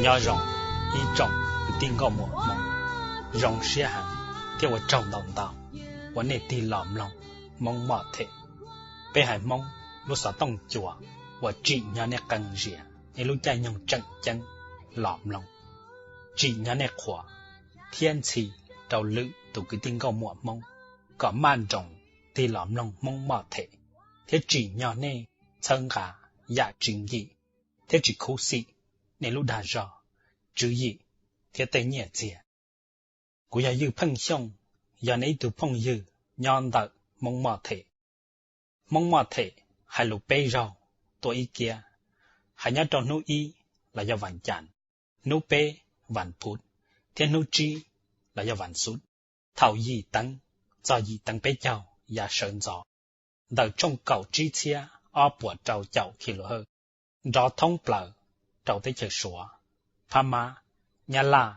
Nyob zoo ib tsoom kwv tij nkauj muam Hmoob, zoo siab heev thiab ua tsaug ntau ntau uas nej tig los mloog Hmoob Moj Them. Peb haiv Hmoob lub xov tooj cua uas tsim nyog nej qee zias, nej lub caij nyoog tseem ceeb los mloog, tsim nyog nej qhuas thiab ntxhi rau lwm tus kwv tij nkauj muam Hmoob kom maj nroos tig los mloog Hmoob Moj Them, thiab tsim nyog nej txhawb nqa yam tsis nkim thiab tsis khuv xim nej lub dag zog, tswv yim thiab tej nyiaj txiag. Kuv yog Ywj Pheej Xyooj, yog nej ib tug phooj ywg nyob ntawm Hmoob Moj Them. Hmoob Moj Them hais lus peb zaug tuaj ib kiab, hais nyob rau hnub ib los yog vas cas, hnub peb vas phuv, thiab hnub tsib los yog vas xuv. Thaum yim teev txog yim teev peb caug yav sawv ntxov ntawm tshooj kaum tsib txhiab ob puas rau caum kis lus hawj, nrov thoob plaws rau teb chaws Suav, Phab Mab, Nyab Laj,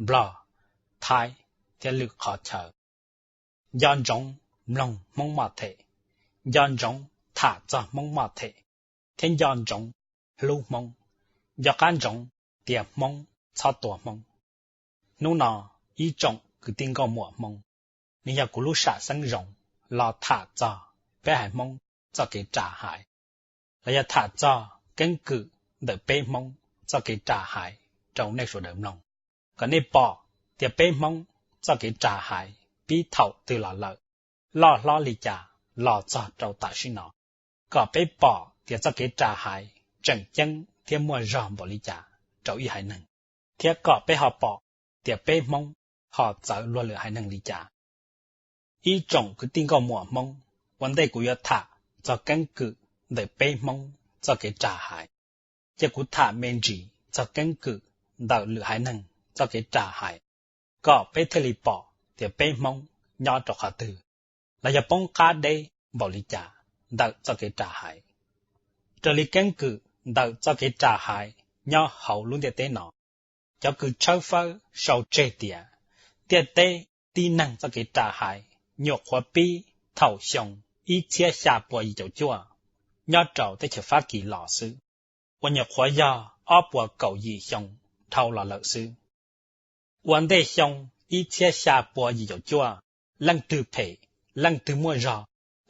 Nplog, Thaib thiab lwm qhov chaw. Nco ntsoov mloog Hmoob Moj Them, nco ntsoov tham txog Hmoob Moj Them, thiab nco ntsoov hlub Hmoob, nco qab ntsoov tias Hmoob txhob tua Hmoob. Hnub no, ib tsoom kwv tij nkauj muam Hmoob, nws yog kuv lub sam xeeb zoo los tham txog peb haiv Hmoob txoj kev ras haiv, los yog tham txog keeb kwm ntawm peb Hmoob txoj kev ras haiv rau nej sawv daws mloog, kom nej pom tias peb Hmoob txoj kev ras haiv pib thaum twg los lawm, loj hlob li cas los txog rau tam sim no, kom peb pom tias txoj kev ras haiv tseem ceeb thiab muaj zog npaum li cas rau ib haiv neeg, thiab kom peb ho pom tias peb Hmoob ho txawv luag lwm haiv neeg li cas. Ib tsoom kwv tij nkauj muam Hmoob, ua ntej kuv yuav tham txog keeb kwm ntawm peb Hmoob txoj kev ras haiv, ces kuv tham me ntsis txog keeb kwm ntawm lwm haiv neeg txoj kev ras haiv, kom peb thiaj li pom tias peb Hmoob nyob rau qhov twg, los yog poob qab deb npaum li cas ntawm txoj kev ras haiv. Raws li keeb kwm ntawm txoj kev ras haiv nyob hauv lub ntiaj teb no, cov kws tshawb fawb sau tseg tias ntiaj teb tib neeg txoj kev ras haiv nyuam qhuav pib thaum xyoo ib txhiab xya pua yim caum cuaj nyob rau teb chaws Fab Kis los xwb, uas nyuam qhuav yog ob puas kaum yim xyoo dhau los lawm xwb. Ua ntej xyoo ib txhiab xya pua yim caum cuaj, leej twg phem, leej twg muaj zog,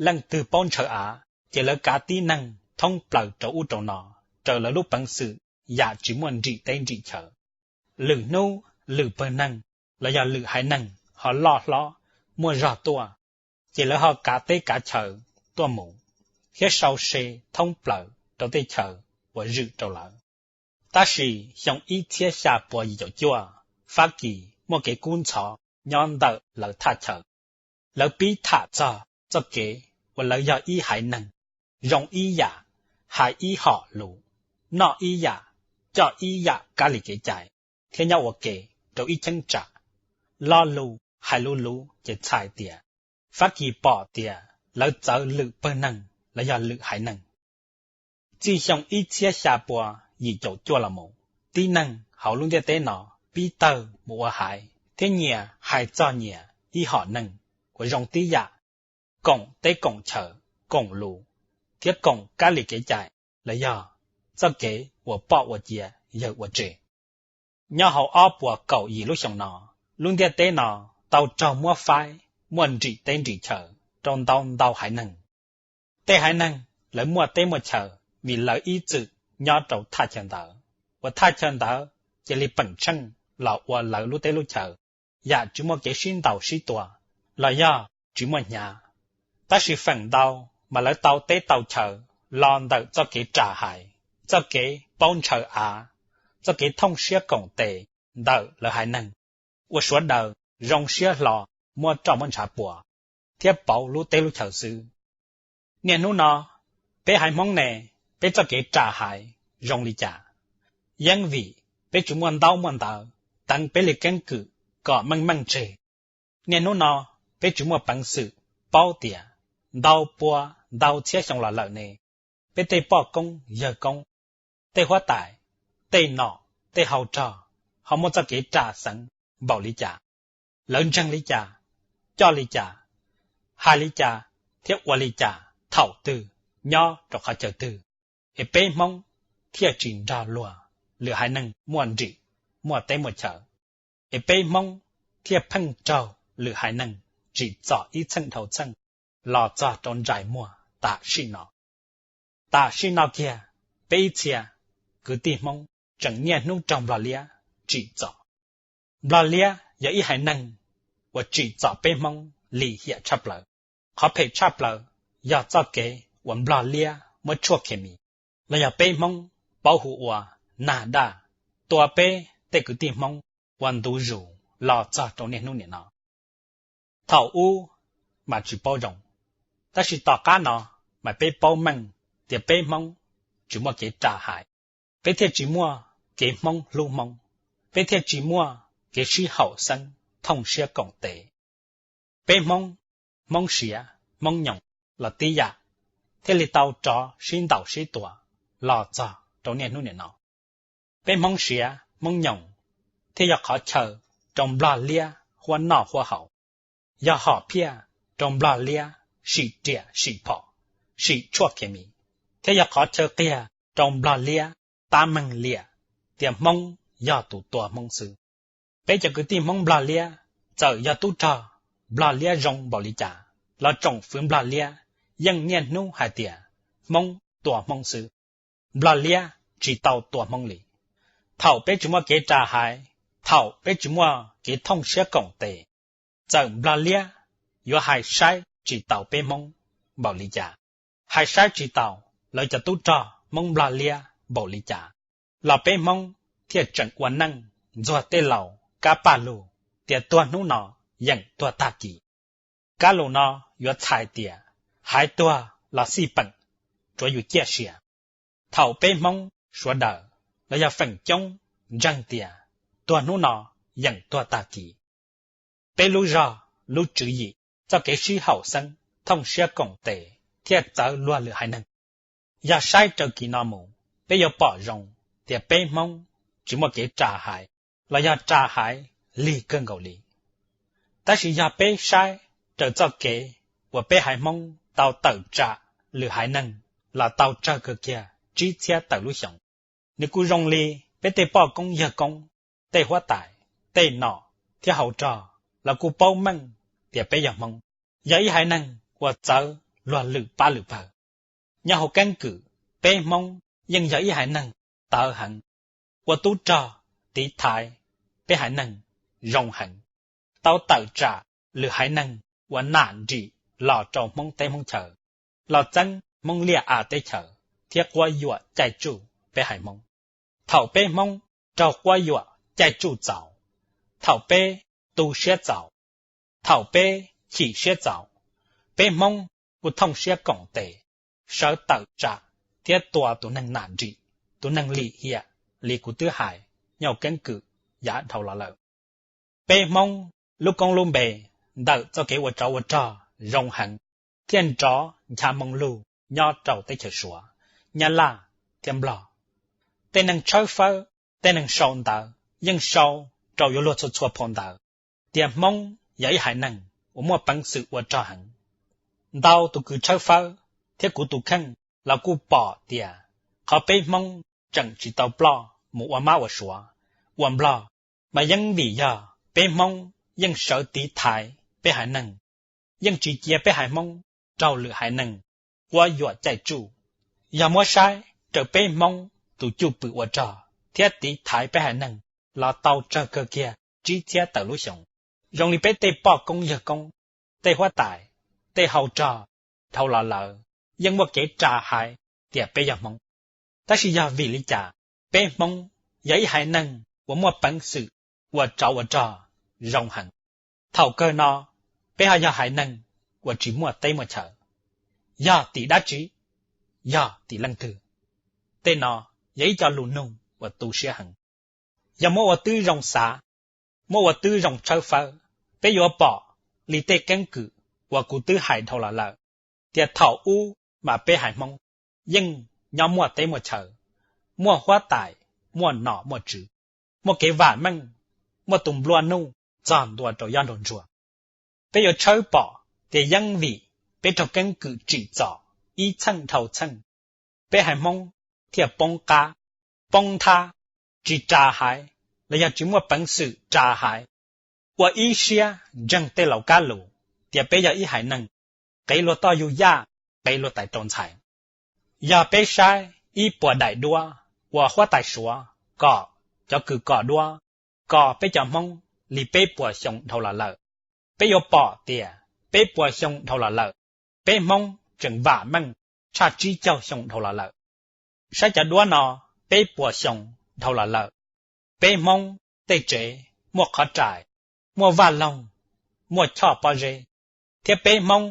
leej twg paub ntshaw av, ces lawv kav tib neeg thoob plaws rau ub rau no, raws lawv lub peev xwm yam tsis muaj nrim teb nrim chaw. Lwm hnub lwm pawg neeg los yog lwm haiv neeg ho loj hlob muaj zog tuaj, ces lawv ho kav teb kav chaw tuaj mus, thiab sau se thoob plaws rau tej chaw uas zwm rau lawv. Tab sis xyoo ib txhiab xya pua yim caum cuaj, Fab Kis muaj kev kub ntxhov nyob ntawm lawv thaj chaw. Lawv pib tham txog txoj kev uas lawv yog ib haiv neeg, zoo ib yam, hais ib hom lus, noj ib yam, coj ib yam kab li kev cai, thiab nyob ua ke rau ib cheeb tsam. Lo lus hais lus lus ces txhais tias Fab Kis pom tias lawv txawv lwm pawg neeg los yog lwm haiv neeg. Txij xyoo ib txhiab xya pua yim caum cuaj los mus, tib neeg hauv lub ntiaj teb no pib tawg mus ua haiv thiab nyias hais txog nyias ib hom neeg uas zoo tib yam, koom teb koom chaws, koom lus, thiab koom kab li kev cai, los yog txoj kev ua poj ua cia yawg ua tsev. Nyob hauv ob puas kaum yim lub xyoo no, lub ntiaj teb no tau raug muab faib muaj nrim teb nrim chaw rau ntau ntau haiv neeg. Tej haiv neeg lawv muaj teb muaj chaw vim lawv ib txwm nyob rau thaj chaw ntawd, uas thaj chaw ntawd cia li peem tsheej los ua lawv lub teb lub chaw, yam tsis muaj kev sib ntaus sib tua los yog tsis muaj hnyav. Tab sis feem ntau mas lawv tau teb tau chaw los ntawm txoj kev ras haiv, txoj kev paub ntshaw av, txoj kev thooj siab koom tes ntawm lawv haiv neeg, ua suav daws zoo siab hlo muab roj muab ntshav pua thiab pauv lub teb lub chaw xwb. Niaj hnub no, peb haiv Hmoob ne, peb txoj kev ras haiv zoo li cas? Yeeb vim peb tsis muaj ntaub muaj ntawv teev peb li keeb kwm kom meej meej tseg. Niaj hnub no, peb tsis muaj peev xwm paub tias ntau pua ntau txhiab xyoo los lawm ne, peb tej poj koob yawg koob, tej huab tais, tej nom tej hau rog ho muaj txoj kev ras xeev npaum li cas, lawv ntseeg li cas, coj li cas, hais li cas thiab ua li cas thaum twg, nyob rau qhov chaw twg, es peb Hmoob thiaj tsis nrog luag lwm haiv neeg muaj nrim, muaj teb muaj chaw, es peb Hmoob thiaj pheej raug lwm haiv neeg tsim txom ib txheej dhau txheej los txog rau ntsais muag tam sim no. Tam sim no kiag, peb ib txhia kwv tij Hmoob tseem niaj hnub raug Nplog liab tsim txom. Nplog liab yog ib haiv neeg uas tsim txom peb Hmoob lim hiam tshaj plaws. Qhov phem tshaj plaws yog txoj kev uas Nplog liab muab tshuaj khes mis, los yog peb Hmoob paub hu ua nag daj, tua peb tej kwv tij Hmoob ua ntu zus los txog rau niaj hnub niam no. Thaum ub mas tsis paub zoo, tab sis tom qab no mas peb paub meej tias peb Hmoob tsis muaj kev ras haiv, peb thiaj tsis muaj kev Hmoob hlub Hmoob, peb thiaj tsis muaj kev sib haum xeeb thooj siab koom tes. Peb Hmoob, Hmoob Siav, Hmoob Nyoos los tib yam, thiaj li tau rov sib ntaus sib tua los txog rau niaj hnub niam no. Peb Hmoob Siav, Hmoob Nyoos thiaj yog qhov chaw rau Nplog liab huab noj huab haus, yog hom phiaj rau Nplog liab sim riam sim phom, sim tshuaj khes mis, thiab yog qhov chaw qiag rau Nplog liab tab meeg liam tias Hmoob yog tus tua Hmoob xwb. Peb cov kwv tij Hmoob Nplog liab txawm yog tub rog Nplog liab zoo npaum li cas los tsoom fwv Nplog liab yeej niaj hnub hais tias Hmoob tua Hmoob xwb, Nplog liab tsis tau tua Hmoob li. Thaum peb tsis muaj kev ras haiv, thaum peb tsis muaj kev thooj siab koom tes, txawm Nplog liab yuav hais saib tsis taus peb Hmoob npaum li cas, hais saib tsis taus lawv cov tub rog Hmoob Nplog liab npaum li cas, los peb Hmoob thiaj tseem ua neej ntxuag tej laus kab paj lug tias tuag hnub no yeem tuag tag kis. Kab lus no yuav txhais tias haiv tuag los xij peem, tsuav yus ciaj sia. Thaum peb Hmoob sawv daws los yog feem coob ntseeg tias tuag hnub no yeem tuag tag kis, peb lub zog, lub tswv yim, txoj kev sib haum xeeb thooj siab koom tes thiaj txawv luag lwm haiv neeg. Yog saib raws kis no mus, peb yuav pom zoo tias peb Hmoob tsis muaj kev ras haiv, los yog ras haiv lig kawg nkaus li. Tab sis yog peb saib raws txoj kev uas peb haiv Hmoob tau tawm tsam lwm haiv neeg los tau tsawg kawg kiag tsib txhiab tawm lub xyoos, nws kuj zoo li peb tej poj koob yawg koob, tej huab tais, tej nom thiab hauv rog los kuj paub meej tias peb yog Hmoob, yog ib haiv neeg uas txawv luag lwm pab lwm pawg. Nyob hauv keeb kwm, peb Hmoob yeej yog ib haiv neeg tawv heev, ua tub rog tiv thaiv peb haiv neeg zoo heev, tau tawm tsam lwm haiv neeg uas nam nrim los rau Hmoob teb Hmoob chaw, los txeeb Hmoob liaj av teb chaws thiab quab yuam caij tsuj peb haiv Hmoob. Thaum peb Hmoob raug quab yuam caij tsuj txaus, thaum peb tu siab txaus, thaum peb chim siab txaus, peb Hmoob kuj thooj siab koom tes, sawv tawm tsam thiab tua tus neeg nam nrim, tus neeg lim hiam li kuv twb hais nyob hauv keeb kwm yav dhau los lawm. Peb Hmoob lub koob lub npe ntawm txoj kev ua tsov ua rog zoo heev thiaj nrov ncha moo lug nyob rau teb chaws Suav, Nyab Laj thiab Nplog. Tej neeg tshawb fawb, tej neeg sau ntawv yeej sau rau yuav luag txhua txhua phau ntawv tias Hmoob yog ib haiv neeg uas muaj peev xwm ua rog heev. Ntau tus kws tshawb fawb thiab kuv tus kheej los kuj pom tias qhov peb Hmoob tseem tsis tau ploj mus ua Mab ua Suav, ua Nplog, mas yeej vim yog peb Hmoob yeej sawv tiv thaiv peb haiv neeg, yeej tsis cia peb haiv Hmoob raug lwm haiv neeg quab yuam caij tsuj. Yog muab saib raws peb Hmoob tus cwj pwm ua rog thiab tiv thaiv peb haiv neeg los tau tsawg kawg kiag tsib txhiab tawm lub xyoos, zoo li peb tej poj koob yawg koob, tej huab tais, tej hau rog dhau los lawm yeej muaj kev ras haiv tias peb yog Hmoob. Tab sis yog vim li cas peb Hmoob yog ib haiv neeg uas muaj peev xwm ua tsov ua rog zoo heev? Thaum kawg no peb ho yog haiv neeg uas tsis muaj teb muaj chaw, yog tim dab tsi? Yog tim leej twg? Tej no yog ib co lus nug uas tu siab heev. Yog muab ua tib zoo xav, muab ua tib zoo tshawb fawb, peb yuav pom li tej keeb kwm uas kuv twb hais dhau los lawm, tias thaum ub mas peb haiv Hmoob yeej nyob muaj teb muaj chaw, muaj huab tais, muaj nom muaj tswv, muaj kev vam meej, muaj tus nplua nuj txog ntua rau yob nraug ntsuag. Peb yuav tshawb pom tias yeej vim peb raug keeb kwm tsim txom ib txheej dhau txheej, peb haiv Hmoob thiaj poob qab, poob nthab, tsis ras haiv los yog tsis muaj peev xwm ras haiv, ua ib siab ntseeg tej laus kab lus tias peb yog ib haiv neeg qiv luag toj yug yaj, qiv luag tais rau ntxhais. Yog peb saib ib puas daim duab uas huab tais Suav kom cov kws kom duab, kom peb cov Hmoob li peb puas xyoo dhau los lawm, peb yuav pom tias peb puas xyoo dhau los lawm, peb Hmoob tseem vam meej tshaj tsib caug xyoo dhau los lawm. Saib cov duab no, peb puas xyoo dhau los lawm, peb Hmoob tej tsev muaj qhov rais, muaj vaj loog, muaj choj pob zeb, thiab peb Hmoob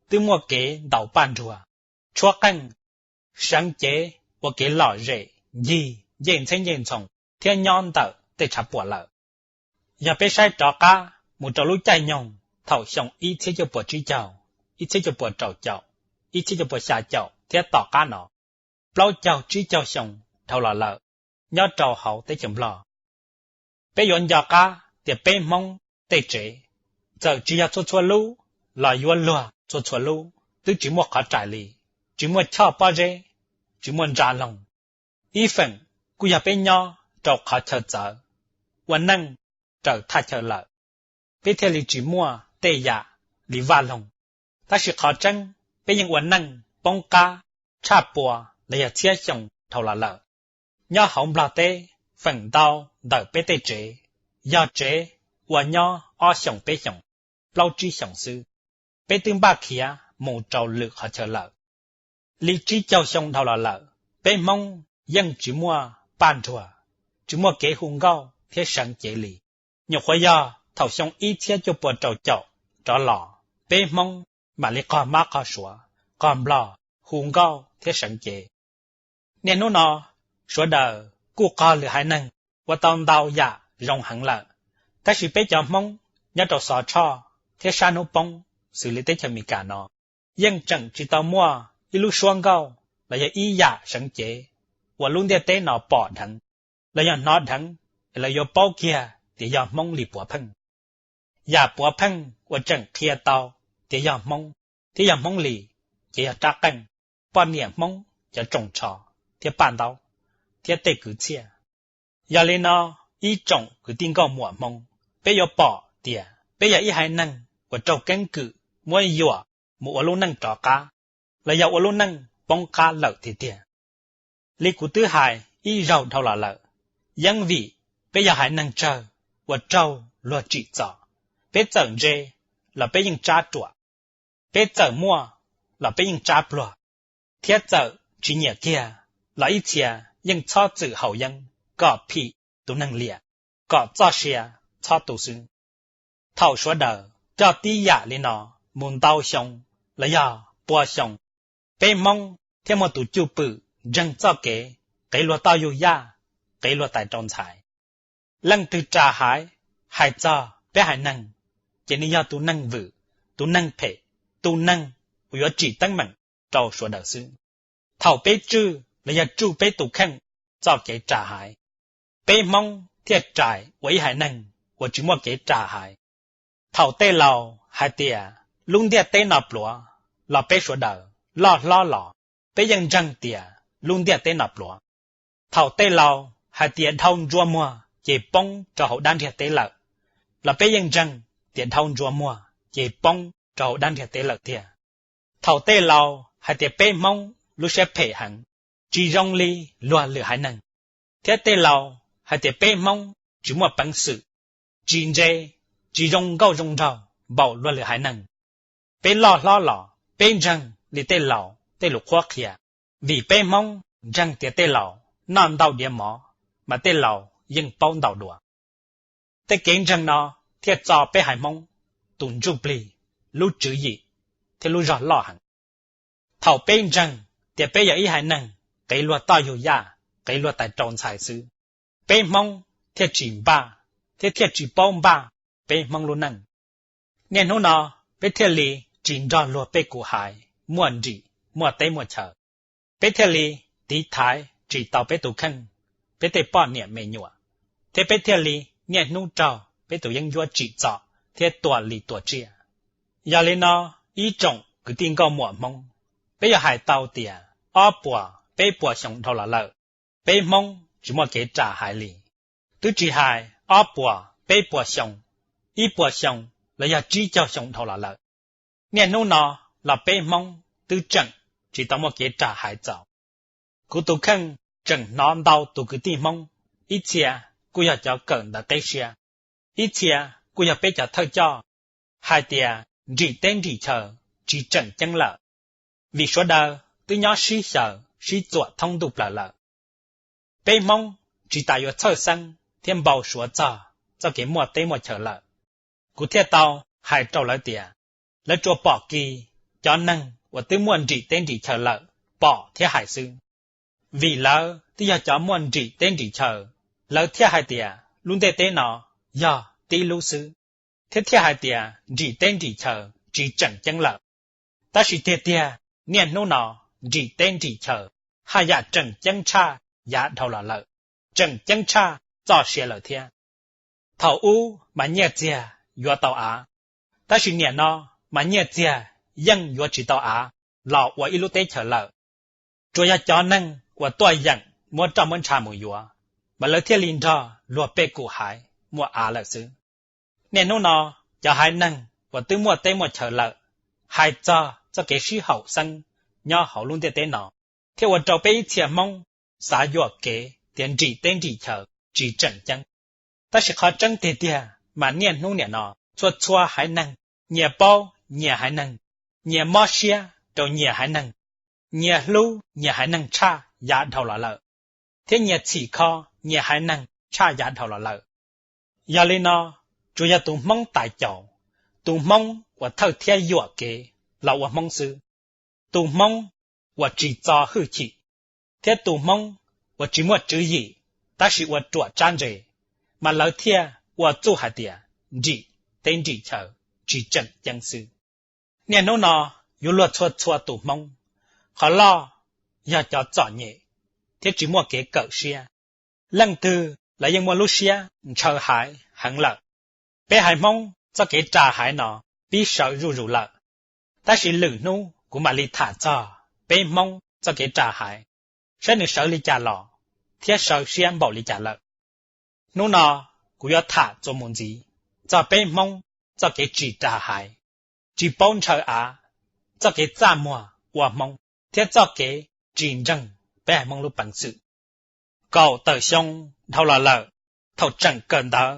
twb muaj kev ntaus paj nruag, tshuab qeej, seev cev ua kev lom zem ncig ncej ntxheb ncej ntxhoo thiab nyob ntawm tej tshav puam lawm. Yog peb saib rov qab mus rau lub caij nyoog thaum xyoo ib txhiab cuaj puas tsib caug, ib txhiab cuaj puas rau caum, ib txhiab cuaj puas xya caum thiab tom qab no, plaub caug tsib caug xyoo dhau los lawm, nyob rau hauv teb chaws Nplog, peb yuav nco qab tias peb Hmoob tej tsev, txawm tsis yog txhua txhua lub los yuav luag txhua txhua lub, twb tsis muaj qhov rais li, tsis muaj choj pob zeb, tsis muaj ntsa loog. Ib feem kuj yog peb nyob rau qhov chaw txawv, ua neej raws thaj chaw lawm, peb thiaj li tsis muaj tej yam li vaj loog. Tab sis qhov tseeb, peb yeej ua neej poob qab tshaj pua los yog txhiab xyoo dhau los lawm. Nyob hauv Nplog teb, feem ntau ntawm peb tej tsev yog tsev uas nyob ob xyoos peb xyoos, plaub tsib xyoos xwb, peb twb npaj khiav mus rau lwm qhov chaw lawm. Li tsib caug xyoo dhau los lawm, peb Hmoob yeej tsis muaj paj nruag, tsis muaj kev hu nkauj thiab seev cev li. Nyuam qhuav yog thaum xyoo ib txhiab cuaj puas rau caum rov los, peb Hmoob mam li qog mab qog suav, qog nplog, hu nkauj thiab seev cev. Niaj hnub no, sawv daws kuj qog lwm haiv neeg ua tau ntau yam zoo heev lawm, tab sis peb cov Hmoob nyob rau Xov Tshoj thiab sab hnub poob xws li teb chaws Amelikas no yeej tseem tsis tau muaj ib lub suab nkauj los yog ib yam seev cev uas lub ntiaj teb no pom dheev los yog hnov dheev, es lawv yuav paub kiag tias yog Hmoob li puav pheej. Yam puav pheej uas tseem qhia tau tias yog Hmoob thiab yog Hmoob li, ces yog rab qeej, poj niam Hmoob cov tsoos tsho thiab paj ntaub thiab tej kwv txhiaj. Yog li no, ib tsoom kwv tij nkauj muam Hmoob, peb yuav pom tias peb yog ib haiv neeg uas raug keeb kwm muab yuam mus ua lub neej rov qab los yog ua lub neej poob qab lawm tiag tiag. Li kuv twb hais ib zaug dhau los lawm, yeeb vim peb yog haiv neeg tsawg uas raug luag tsim txom, peb txawm ntse los peb yeej tsab ruam, peb txawm muaj los peb yeej tsab pluag, thiab txawm tsis nyiam kiag los ib txhia yeej txhob txwm haus yeeb kom phim tus neeg liam, kom txoj sia txhob tu xwb. Thaum sawv daws coj tib yam li no mus ntau xyoo los yog pua xyoo, peb Hmoob thiaj muaj tus cwj pwm ntseeg txoj kev qiv luag toj yug yaj, qiv luag tais rau ntxhais. Leej twg ras haiv, hais txog peb haiv neeg, ces nws yog tus neeg vwm, tus neeg phem, tus neeg uas yuav tsim teeb meem rau sawv daws xwb. Thaum peb tswj los yog tsuj peb tus kheej txoj kev ras haiv, peb Hmoob thiaj rais ua ib haiv neeg uas tsis muaj kev ras haiv. Thaum tej laus hais tias lub ntiaj teb no pluav, los peb sawv daws loj hlob los, peb yeej ntseeg tias lub ntiaj teb no pluav. Thaum tej laus hais tias dhau ntsuas muag ces poob rau hauv dab ntiaj teb lawm, los peb yeej ntseeg tias dhau ntsuas muag ces poob rau hauv dab ntiaj teb lawm tiag. Thaum tej laus hais tias peb Hmoob lub siab phem heev, tsis zoo li luag lwm haiv neeg, thiab tej laus hais tias peb Hmoob tsis muaj peev xwm, tsis ntse, tsis zoo nkauj zoo nraug npaum luag lwm haiv neeg, peb loj hlob los peb ntseeg li tej laus tej lus qhuab qhia, vim peb Hmoob ntseeg tias tej laus noj ntau diav mov, mas tej laus yeej paub ntau dua. Tej kev ntseeg no thiaj txo peb haiv Hmoob tus ntsuj plig, lub tswv yim thiab lub zog loj heev. Thaum peb ntseeg tias peb yog ib haiv neeg qiv luag toj yug yaj, qiv luag tais rau ntxhais xwb, peb Hmoob thiaj tsis npaj thiab thiaj tsis paub npaj peb Hmoob lub neej. Niaj hnub no, peb thiaj li tsis nrog luag pej kum haiv muaj nrim, muaj teb muaj chaw. Peb thiaj li tiv thaiv tsis tau peb tus kheej, peb tej poj niam me nyuam, thiab peb thiaj li niaj hnub raug peb tus yeeb ncuab tsim txom thiab tua li tua tsiaj. Yog li no, ib tsoom kwv tij nkauj muam Hmoob, peb yuav hais tau tias ob puas peb puas xyoo dhau los lawm, peb Hmoob tsis muaj kev ras haiv li. Twb tsis hais ob puas, peb puas xyoo, ib puas xyoo los yog tsib caug xyoo dhau los lawm, niaj hnub no los peb Hmoob twb tseem tsis tau muaj kev ras haiv txaus. Kuv tus kheej tseem hnov ntau tus kwv tij Hmoob, ib txhia kuj yog cov kawm ntawv qib siab, ib txhia kuj yog peb cov thawj coj, hais tias nrim teb nrim chaws tsis tseem ceeb lawm, vim sawv daws twb nyob sib xyaw sib txuam thoob ntuj plaws lawm. Peb Hmoob tsis tas yuav txhawj xeeb thiab npau suav txog txoj kev muaj teb muaj chaws lawm. Kuv thiaj tau hais rau lawv tias, lawv tsuas pom kis cov neeg uas twb muaj nrim teb nrim chaws lawm pom thiab hais xwb. Vim lawv twb yog cov muaj nrim teb nrim chaws, lawv thiaj hais tias lub ntiaj teb no yog tib lub xwb, thiab thiaj hais tias nrim teb nrim chaws tsis tseem ceeb lawm. Tab sis tiag tiag, niaj hnub no nrim teb nrim chaws haj yam tseem ceeb tshaj yav dhau los lawm, tseem ceeb tshaj txoj sia lawm thiab. Thaum ub mas nyiaj txiag yuav tau av, tab sis niam no mas nyiaj txiag yeej yuav tsis tau av los ua ib lub teb chaws lawm. Tsuas yog cov neeg uas tuaj yeem muab roj muab ntsha mus yuav, mas lawv thiaj li nrog luag pej kum haiv muaj av lawm xwb. Niaj hnub no, cov haiv neeg uas twb muaj teb muaj chaws lawm hais txog txoj kev sib haum xeeb nyob hauv lub ntiaj teb no, thiaj ua rau peb ib txhia Hmoob xav yuam kev tias nrim teb nrim chaws tsis tseem ceeb. Tab sis qhov tseeb tiag tiag mas niaj hnub niam no txhua txhua haiv neeg nyias paub nyias haiv neeg, nyias mob siab rau nyias haiv neeg, nyias hlub nyias haiv neeg tshaj yav dhau los lawm, thiab nyias txhim kho nyias haiv neeg tshaj yav dhau los lawm. Yog li no, tsuas yog tus Hmoob tais caus, tus Hmoob uas thawj thiab yuam kev los ua Hmoob xwb, tus Hmoob uas tsis txo hwj chim, thiab tus Hmoob uas tsis muaj tswv yim tab sis ua ruam tsab ntse, mas lawv thiaj ua txuj hais tias nrim teb nrim chaws tsis tseem ceeb xwb. Niaj hnub no, yuav luag txhua txhua tus Hmoob, qhov loj yog cov txom nyem thiab tsis muaj kev kawm siab, leej twg los yeej muaj lub siab ntshaw haiv heev lawm. Peb haiv Hmoob txoj kev ras haiv no pib sawv zuj zus lawm, tab sis lwm hnub kuv mam li tham txog peb Hmoob txoj kev ras haiv, saib nws sawv li cas los thiab sawv siab npaum li cas lawm. Hnub no, kuv yuav tham txuas mus ntxiv txog peb Hmoob txoj kev tsis ras haiv, tsis paub ntshaw av, txoj kev txaj muag ua Hmoob, thiab txoj kev tsis ntseeg peb haiv Hmoob lub peev xwm. Kaum tawm xyoo dhau los lawm, thaum tseem kawm ntawv,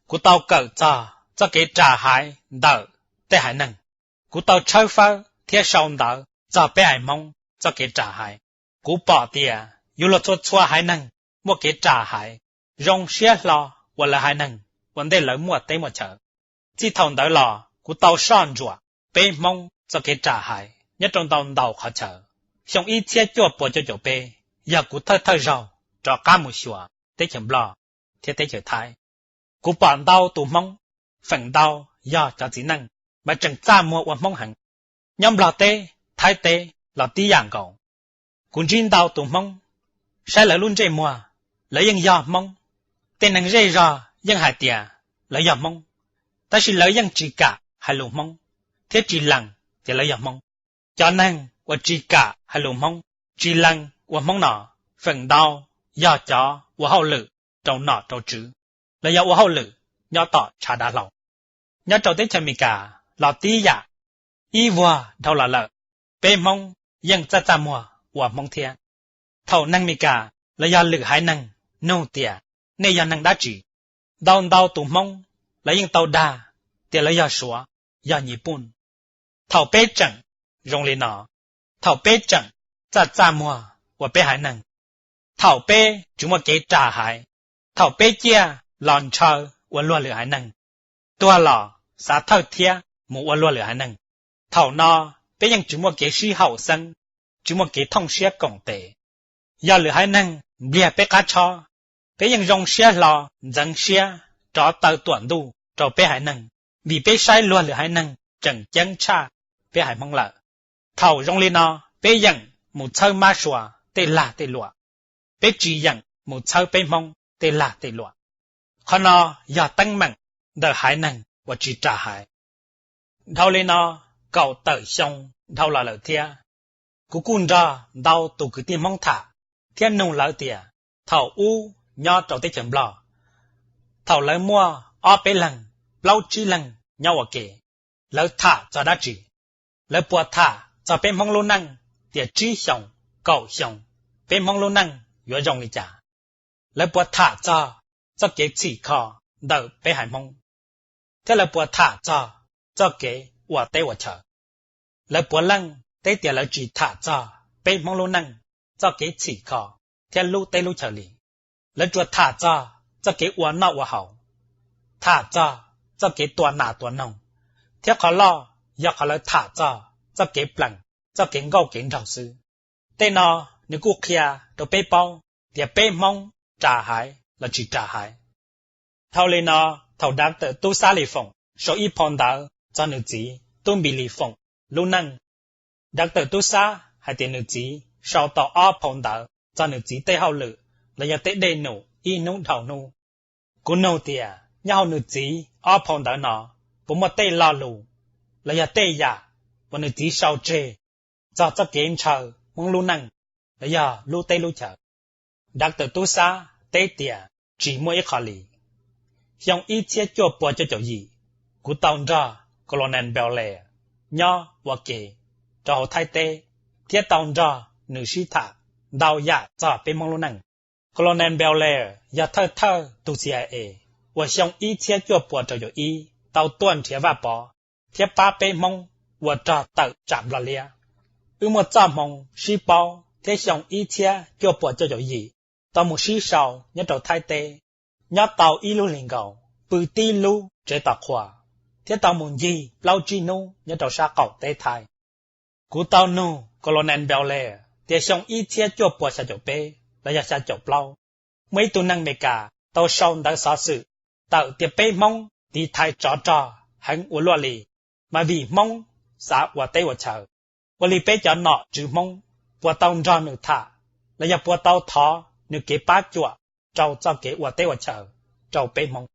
kuv tau kawm txog txoj kev ras haiv ntawm tej haiv neeg. Kuv tau tshawb fawb thiab sau ntawv txog peb haiv Hmoob txoj kev ras haiv. Kuv pom tias yuav luag txhua txhua haiv neeg muaj kev ras haiv, zoo siab hlo ua lawv haiv neeg ua ntej lawv muaj teb muaj chaw. Txij thaum ntawd los kuv tau soj ntsuam peb Hmoob txoj kev ras haiv nyob rau ntau ntau qhov chaw. Xyoo ib txhiab cuaj puas cuaj caum peb, yog kuv thawj thawj zaug rov qab mus xyuas teb chaws Nplog thiab teb chaws Thaib, kuv pom ntau tus Hmoob, feem ntau yog cov txiv neej, mas tseem txaj muag ua Hmoob heev. Nyob Nplog teb, Thaib teb los tib yam nkaus. Kuv ntsib ntau tus Hmoob, saib lawv lub ntsej muag, lawv yeej yog Hmoob. Tej neeg zej zog yeej hais tias lawv yog Hmoob, tab sis lawv yeej tsis kam hais lus Hmoob thiab tsis lees tias lawv yog Hmoob. Cov neeg uas tsis kam hais lus Hmoob, tsis lees ua Hmoob no, feem ntau yog cov ua hauj lwm rau nom rau tswv, los yog ua hauj lwm nyob tom tshav dav hlau. Nyob rau teb chaws Amelikas los tib yam, ib vuag dhau los lawm, peb Hmoob yeej txaj txaj muag ua Hmoob thiab. Thaum neeg Amelikas los yog lwm haiv neeg nug tias nej yog neeg dab tsi, ntau ntau tus Hmoob lawv yeej tau dag tias lawv yog Suav, yog Nyij Pooj. Thaum peb tseem zoo li no, thaum peb tseem txaj txaj muag ua peb haiv neeg, thaum peb tsis muaj kev ras haiv, thaum peb ciaj los ntshaw ua luag lwm haiv neeg, tuag los xav thawj thiab mus ua luag lwm haiv neeg, thaum no peb yeej tsis muaj kev sib haum xeeb, tsis muaj kev thooj siab koom tes. Yog lwm haiv neeg npliag peb qab tshob, peb yeej zoo siab hlo ntxeev siab rov taw tuam ntuj rau peb haiv neeg, vim peb saib luag lwm haiv neeg tseem ceeb tshaj peb haiv Hmoob lawm. Thaum zoo li no, peb yeem mus txhawb mab sua tej lag tej luam, peb tsis yeem mus txhawb peb Hmoob tej lag tej luam. Qhov no yog teeb meem ntawm haiv neeg uas tsis ras haiv. Dhau li no, kaum tawm xyoo dhau los lawm thiab, kuv kuj nrog ntau tus kwv tij Hmoob tham thiab nug lawv tias thaum ub nyob rau teb chaws Nplog. Thaum lawv muaj ob peb leeg, plaub tsib leeg nyob ua ke, lawv tham txog dab tsi? Lawv puas tham txog peb Hmoob lub neej tias tsib xyoos, kaum xyoos, peb Hmoob lub neej yuav zoo li cas? Lawv puas tham txog txoj kev txhim kho ntawm peb haiv Hmoob? Thiab lawv puas tham txog txoj kev ua teb ua chaw? Lawv puav leej teb tias lawv tsis tham txog peb Hmoob lub neej, txoj kev txhim kho thiab lub teb lub chaw li. Lawv tsuas tham txog txoj kev ua noj ua haus, tham txog txoj kev tua nas tua noog, thiab qhov loj yog qhov lawv tham txog txoj kev plees, txoj kev nkauj kev nraug xwb. Tej no nws kuj qhia rau peb paub tias peb Hmoob ras haiv los tsis ras haiv. Dhau li no, thaum Doctor Tub Xab Lis Foom sau ib phau ntawv txog nws txiv Tub Npis Lis Foom lub neej, Doctor Tub Xab hais tias nws txiv sau tau ob phau ntawv txog nws txiv tej hauj lwm los yog tej dej num ib hnub dhau hnub. Kuv nug tias nyob hauv nws txiv ob phau ntawv no puas muaj tej lo lus los yog tej yam uas nws txiv sau tseg txog txoj kev ntshaw Hmoob lub neej los yog lub teb lub chaw? Doctor Tub Xab teb tias tsis muaj ib qho li. Xyoo ib txhiab cuaj puas cuaj caum yim, kuv tau nrog Colonel Belair nyob ua ke rau hauv Thaib teb, thiab tau nrog nws sib tham ntau yam txog peb Hmoob lub neej. Colonel Belair yog thawj thawj tug CIA uas xyoo ib txhiab cuaj puas rau caum ib tau tuaj nrhiav Vaj Pov thiab pab peb Hmoob ua rog tawm tsam Nplog liab. Wb muaj txoj hmoo sib paub thiab xyoo ib txhiab cuaj puas cuaj caum yim tau mus sib sau nyob rau Thaib teb, nyob tau ib lub hlis nkaus, pw tib lub tsev tos qhua, thiab tau mus ncig plaub tsib hnub nyob rau sab qaum teb Thaib. Kuv tau nug Colonel Belair tias xyoo ib txhiab cuaj puas xya caum peb los yog xya caum plaub, muaj ib tug neeg Amelikas tau sau ntawv xov xwm tawm tias peb Hmoob tiv thaiv tsov rog heev ua luaj li, mas vim Hmoob xav ua teb ua chaw, ua li peb cov nom tswv Hmoob puas tau nrog nws tham los yog puas tau thov nws kev pab cuam rau txoj kev ua teb ua chaw rau peb Hmoob?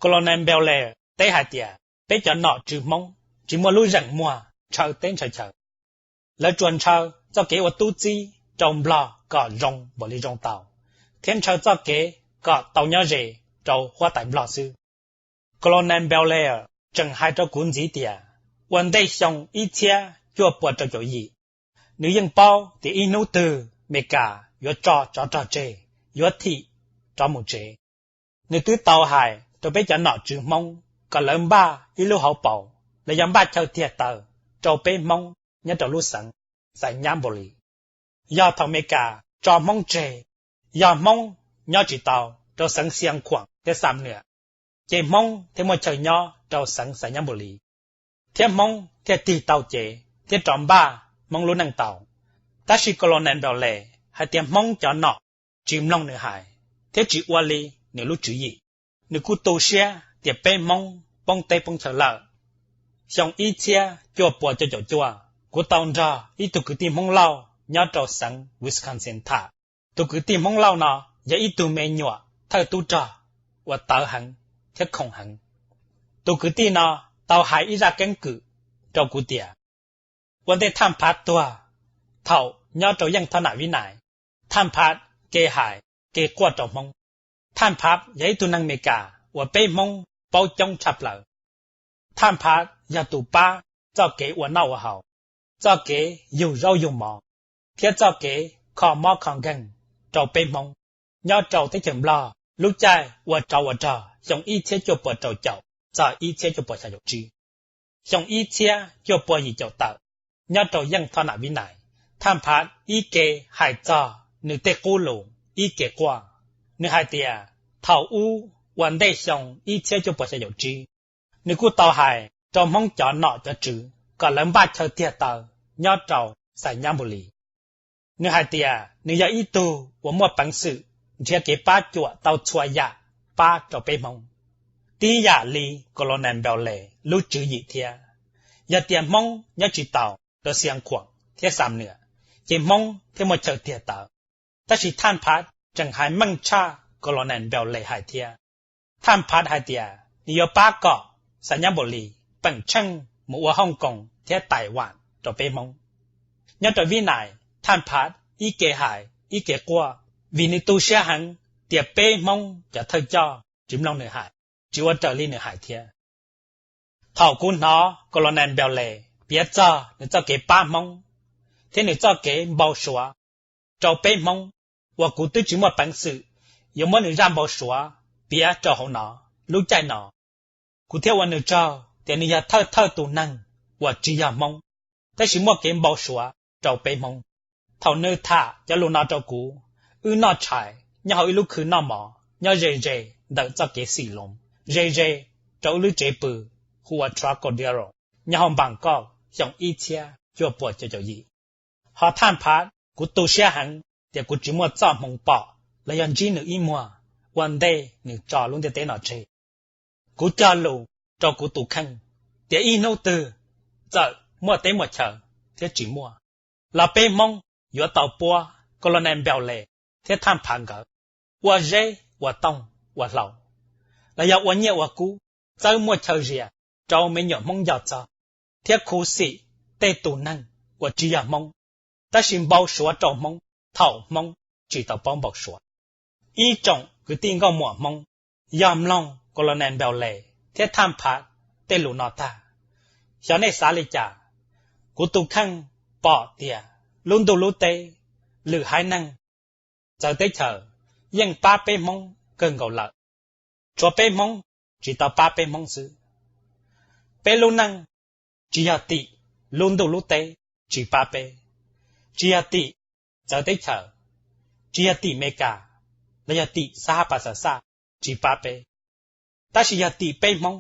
Colonel Belair teb hais tias peb cov nom tswv Hmoob tsis muaj lub zeem muag ntshaw teb ntshaw chaw. Lawv tsuas ntshaw txoj kev ua tub txib rau Nplog kom zoo npaum li zoo tau, thiab ntshaw txoj kev kom tau nyob ze rau huab tais Nplog xwb. Colonel Belair tseem hais rau kuv ntxiv tias ua ntej xyoo ib txhiab cuaj puas rau caum yim, nws yeej paub tias ib hnub twg Amelikas yuav tso tsov rog tseg, yuav thim rov mus tsev. Nws twb tau hais rau peb cov nom tswv Hmoob kom lawv npaj ib lub hauv paus los yog npaj chaw tiag taw rau peb Hmoob nyob rau lub xeev Xais Nyab Npus Lis. Yog thaum Amelikas tso Hmoob tseg, yog Hmoob nyob tsis tau rau xeev Xiav Khuam thiab Xam Nuam, ces Hmoob thiaj muaj chaw nyob rau xeev Xais Nyab Npus Lis, thiab Hmoob thiaj tig tau cev thiab rov npaj Hmoob lub neej tau. Tab sis Colonel Belair hais tias Hmoob cov nom tsis mloog nws hais thiab tsis ua li nws lub tswv yim. Nws kuj tu siab tias peb Hmoob poob teb poob chaw lawm. Xyoo ib txhiab cuaj puas cuaj caum cuaj, kuv tau nrog ib tug kwv tij Hmoob Lauj nyob rau xeev Wisconsin tham. Tus kwv tij Hmoob Lauj no yog ib tug me nyuam thawj tub rog uas tawv heev thiab khoom heev. Tus kwv tij no tau hais ib zaj keeb kwm rau kuv tias ua ntej Thaj Phav tuag, thaum nyob rau Yeej Thoj Nam Vib Nais, Thaj Phav ke hais ke quaj rau Hmoob. Thaj Phav yog ib tug neeg Amelikas uas peb Hmoob paub coob tshaj plaws. Thaj Phav yog tus pab txoj kev ua noj ua haus, txoj kev yug zaub yug mov, thiab txoj kev kho mob kho nkeeg rau peb Hmoob nyob rau teb chaws Nplog lub caij ua tsov ua rog xyoo ib txhiab cuaj puas rau caum txog ib txhiab cuaj puas xya caum tsib. Xyoo ib txhiab cuaj puas yim caum tawm, nyob rau Yeej Thoj Nam Vib Nais, Thaj Phav ib ke hais txog nws tej qub lus, ib ke quaj. Nws hais tias thaum ub ua ntej xyoo ib txhiab cuaj puas xya caum tsib, nws kuj tau hais rau Hmoob cov nom cov tswv kom lawv npaj chaw tiag taw nyob rau Xais Nyab Npus Lis. Nws hais tias nws yog ib tug uas muaj peev xwm nrhiav kev pab cuam tau txhua yam pab rau peb Hmoob, tib yam li Colonel Belair lub tswv yim thiab. Yog tias Hmoob nyob tsis taus rau Xiav Khuam thiab Xam Nuam, ces Hmoob thiaj muaj chaw tiag taw. Tab sis Thaj Phav tseem hais meej tshaj Colonel Belair hais thiab. Thaj Phav hais tias nws yuav pab kom Xais Nyab Npus Lis peem tsheej mus ua Hooj Koos thiab Taiv Vam rau peb Hmoob. Nyob rau Vib Nais, Thaj Phav ib ke hais ib ke quaj vim nws tu siab heev tias peb Hmoob cov thawj coj tsis mloog nws hais, tsis ua raws li nws hais thiab. Thaum kuv hnov Colonel Beaulieu piav txog nws txoj kev pab Hmoob thiab nws txoj kev npau suav rau peb Hmoob uas kuv twb tsis muaj peev xwm yuav muab nws zaj npau suav piav rau hauv no lub caij no, kuv thiaj ua nws tsaug tias nws yog thawj thawj tus neeg uas tsis yog Hmoob tab sis muaj kev npau suav rau peb Hmoob. Thaum nws tham cov lus no rau kuv, wb noj tshais nyob hauv ib lub khw noj mov nyob ze ze ntawm txoj kev Xim Loos, ze ze rau wb lub tsev pw hu ua Trocadero nyob hauv Npas Koj xyoo ib txhiab cuaj puas cuaj caum yim. Ho Thaj Phav, kuv tu siab heev tias kuv tsis muaj txoj hmoov pom los yog ntsib nws ib muag ua ntej nws tso lub ntiaj teb no tseg. Kuv cog lus rau kuv tus kheej tias ib hnub twg txawm muaj teb muaj chaw thiab tsis muaj los peb Hmoob yuav tau puab Colonel Beaulieu thiab Thaj Phav nkawd ua zeb ua tooj ua hlau los yog ua nyiaj ua kub txawb muaj chaw zias rau me nyuam Hmoob nco txog thiab khuv xim tej tus neeg uas tsis yog Hmoob tab sis npau suav rau Hmoob thaum Hmoob tsis tau paub npau suav. Ib tsoom kwv tij nkauj muam Hmoob, yog mloog Colonel Beaulieu thiab Thaj Phav tej lus no tag, xyov nej xav li cas? Kuv tus kheej pom tias lub ntuj lub teb, lwm haiv neeg txawv teb chaws yeej pab peb Hmoob kawg nkaus lawm, tshuav peb Hmoob tsis tau pab peb Hmoob xwb. Peb lub neej tsis yog tim lub ntuj lub teb tsis pab peb, tsis yog tim txawv teb chaws, tsis yog tim Meskas los yog tim Xab Hab Pas Xas Xaj tsis pab peb, tab sis yog tim peb Hmoob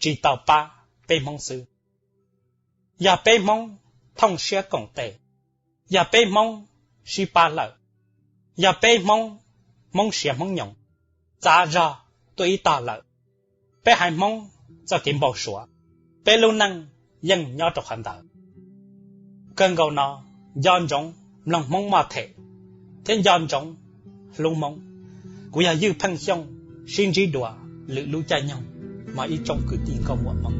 tsis tau pab peb Hmoob xwb. Yog peb Hmoob thooj siab koom tes, yog peb Hmoob sib pab lawm, yog peb Hmoob, Hmoob siav Hmoob nyoos txav zog tuaj ib tog lawm, peb haiv Hmoob txoj kev npau suav, peb lub neej yeej nyob rau qhov ntawd. Kawg nkaus no, nco ntsoov mloog Hmoob Moj Them thiab nco ntsoov hlub Hmoob. Kuv yog Ywj Pheej Xyooj, sib ntsib dua lwm lub caij nyoog mog ib tsoom kwv tij nkauj muam Hmoob.